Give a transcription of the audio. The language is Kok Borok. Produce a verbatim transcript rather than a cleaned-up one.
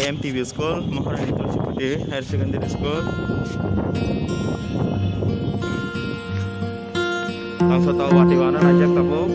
M T B school, Maharani Tulsipati Higher Secondary School. Ang sa tao wati wana najak tabuk.